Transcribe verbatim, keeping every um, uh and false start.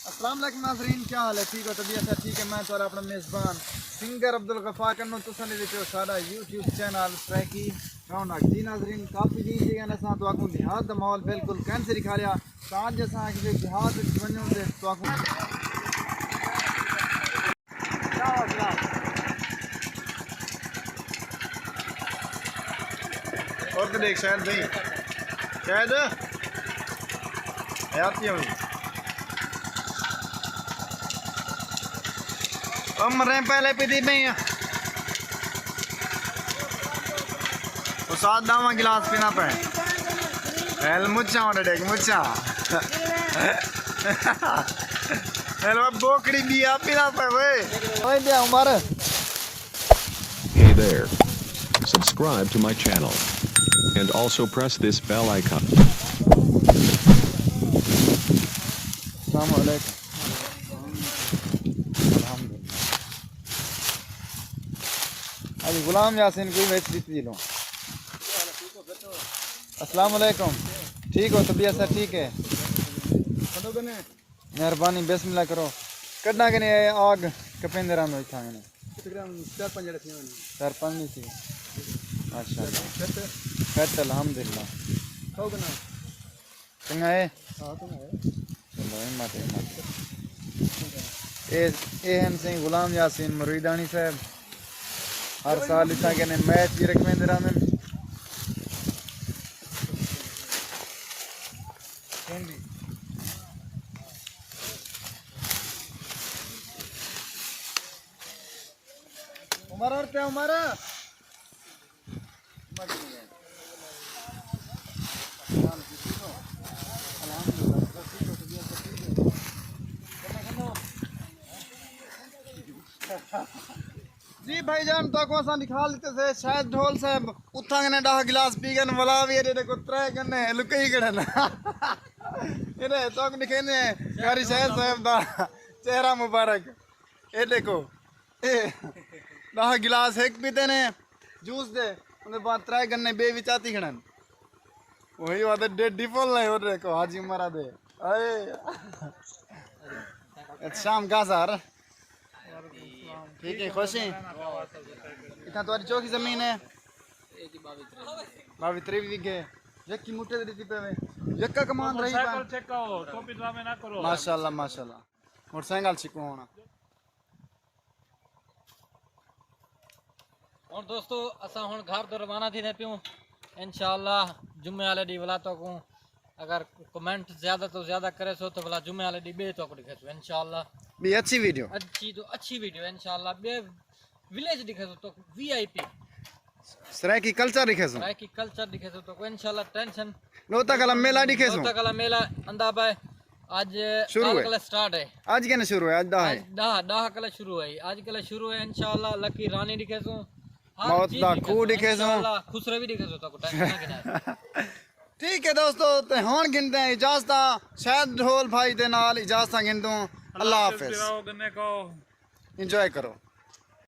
السلام علیکم ناظرین، کیا حال ہے؟ ٹھیک ہو؟ طبیعت ہے ٹھیک ہے؟ میں تہاݙا اپݨا میزبان سنگر عبدالغفار کنوں تساں دے وچ ساݙا یوٹیوب چینل سرائیکی رونق۔ جی ناظرین، کافی ݙینھ تھی ڳئے اساں تہاکوں دیہات دا ماحول بالکل قائم سے ݙکھا لیا۔ تاں اڄ اساں آکھیے دیہات وچ ونڄوں تے تہاکوں اور تو دیکھ شاید نہیں، شاید حیاتی ہوئی۔ عمریں پہلے پیتی پئی ہیں۔ استاد داواں گلاس پینا پئے۔ ہیل مچھا ہونے ڈیکھ مچھا۔ ہیل وہ بوکڑی بیا پینا پئے وے۔ اوئے بیا عمر۔ Hey there. Subscribe to my channel. And also press this bell icon. السلام علیکم۔ الحمدللہ۔ اڄ غلام یاسین کوئی وچ ݙتی لوں۔ السلام علیکم۔ ٹھیک ہو؟ طبیعت سر ٹھیک ہے؟ مہربانی، بسم اللہ کرو۔ کݙاں کنے اے آگ کپیندے رہندو اتھاں کنے؟ تقریباً چار پنج جھڑے تھی ہونے۔ چار پنج نہیں سی۔ ماشاءاللہ۔ فٹ؟ فٹ الحمدللہ۔ کھاؤ کنا؟ چنڳا ہے؟ ہاں، چنڳا ہے۔ چلو، ہمت، ہمت۔ اے، اے ہن سئیں غلام یاسین مریدانی صاحب۔ ہر سال اتھاں کنے میچ وی رکھویندے رہندن۔ عمر اور پہ عمر۔ جی بھائی جان، تہاکوں اساں ݙکھا ݙتے سے شاہد ڈھول صاحب، اتھاں کنے ݙاہ گلاس پی ڳئے، ولا وی ایݙے ݙیکھو ترے کنے لکئی کھڑن۔ ایݙے تہاکوں ݙکھیندے ہیں قاری شاہد صاحب دا چہرہ مبارک۔ اے ݙیکھو، اے ݙاہ گلاس ہک پیتے نے جوس دے، اوندے بعد ترے کنے ٻئے وچاتی کھڑن۔ وہی بات ہے، ڈیڈی فل نہیں ہو رہے کو حاجی عمر آ دے۔ اے۔ اچھا، شام کا سر۔ ٹھیک ہے، خوش ہیں؟ اتنا تہاݙی چوکی زمین ہے؟ باوی تریوی وگھے۔ یکی موٹے دے ݙتی پئے وے۔ یکا کمان رہی پا۔ موٹرسائیکل چیک کرو، ٹوپی ڈرامے نہ کرو۔ ماشاءاللہ، ماشاءاللہ۔ موٹرسائیکل چیک ہونا۔ ہݨ دوستو، اساں ہݨ گھر توں روانہ تھیندے پیوں۔ انشاءاللہ جمعے والے ݙینہہ ولا تہاکوں اگر کمنٹ زیادہ توں زیادہ کریسو تاں ولا جمعے والے ݙینہہ ٻئے تہاکوں ݙکھیسوں انشاءاللہ۔ ٻئی اچھی ویڈیو۔ اچھی توں اچھی ویڈیو انشاءاللہ۔ ٻئے ولیج ݙکھیسوں تہاکوں وی آئی پی۔ سرائیکی کلچر ݙکھیسوں۔ سرائیکی کلچر ݙکھیسوں تہاکوں انشاءاللہ۔ ٹینشن۔ نوتک آلا میلہ ݙکھیسوں۔ نوتک آلا میلہ آندا پئے۔ اڄ شروع کل ہے۔ کل سٹارٹ ہے۔ اڄ کنے شروع ہے؟ اڄ ݙاہ ہے۔ اڄ ݙاہ، ݙاہ کل شروع ہے۔ اڄ کل شروع ہے، انشاءاللہ لکی رانی ݙکھیسوں۔ ہر موت چیز دا ݙکھیسوں۔ کھوہ ݙکھیسوں۔ انشاءاللہ خسرے وی ݙکھیسوں تہاکوں، ٹینشن نہ گھناؤ۔ ٹھیک ہے دوستو، تے ہݨ گھندے ہیں اجازتاں۔ شاہد ڈھول بھائی دے نال اجازتاں گھندوں۔ اللہ حافظ۔ انجوائے کرو۔